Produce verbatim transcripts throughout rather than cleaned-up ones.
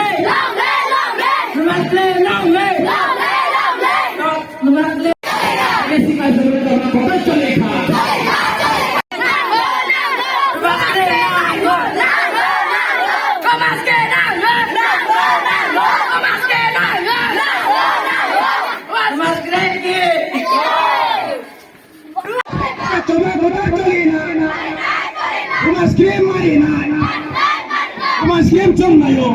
Long live, long live! Long live, long live! Long live, long live! Long live! Toma kotor choli na. Toma screen mari na. Toma screen chom na yo.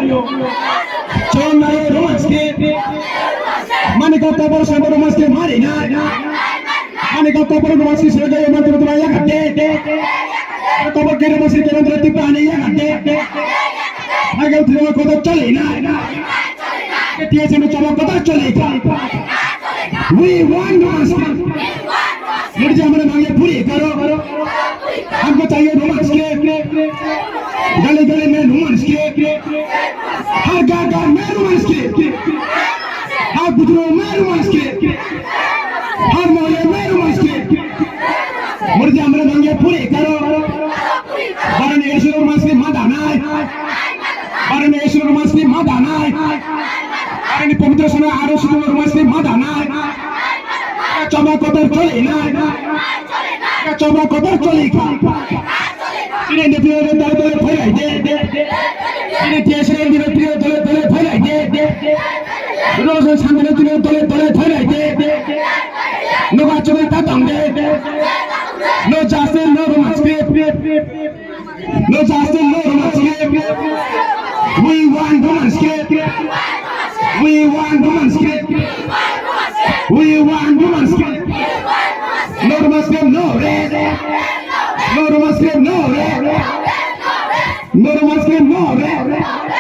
Chom na yo, Roman screen. Mani ka topor sa Roman screen mari na. Mani ka topor Roman screen sa yo, mani topor ya ka de de. Topor ke Roman screen ke Roman screen pani ya ka de de. Mani ka topor kotor choli na. T S M choma kotor choli. We want Roman screen. Modi ji, hamare mange puri karo. Hamko chahiye Roman screen. Gali gali mein Roman screen. Har ghar ghar mein Roman screen. Har gujro mein Roman screen. Har mohalle mein Roman screen. Modi ji, hamare mange puri karo. Barani esi Roman screen ma danai. Barani esi Roman screen ma danai. Barani pavitra sana aro sudu Roman screen ma danai. Choma kotor choli na. Choma kotor choli kha. Tini N D P O dole dole phai lai de. Tini T S N dole dole dole phai lai de. Rosen sangre dole dole phai lai de. No ba choma ta tong de. No justice, no Roman screen. No justice, no Roman screen. We want Roman screen. We want Roman screen. We want Roman screen. No Roman screen, no rest. No Roman screen, no rest. No Roman screen, no rest.